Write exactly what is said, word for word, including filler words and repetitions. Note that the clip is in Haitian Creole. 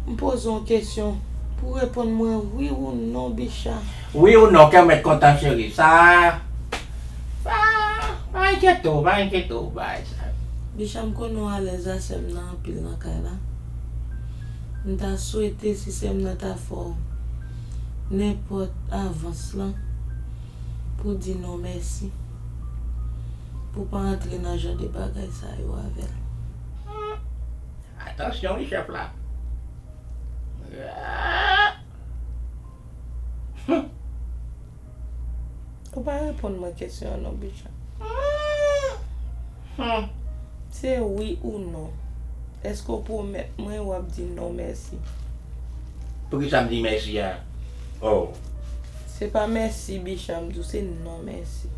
M poze w yon kesyon. Pou w reponn mwen wi ou non, Bicha. Wi ou non, kè w mèt kontan, cheri. Sa, sa, pa enkyete w, pa enkyete w, bagay sa. Bicha, m konnen w alèz a sè m nan anpil nan kay la. M ta swete si sè m nan ta fè w nenpòt avans lan pou di non mèsi. Pou pa antre nan jan de bagay sa yo avè l. Atansyon wi, chèf la. Ou pa reponn mwen kesyon an non, Bicha. Se wi ou non. Èske w pwomèt mwen w ap di non mèsi? Poukisa m di mèsi a? Oh. Se pa mèsi, Bicha, m di w se non mèsi.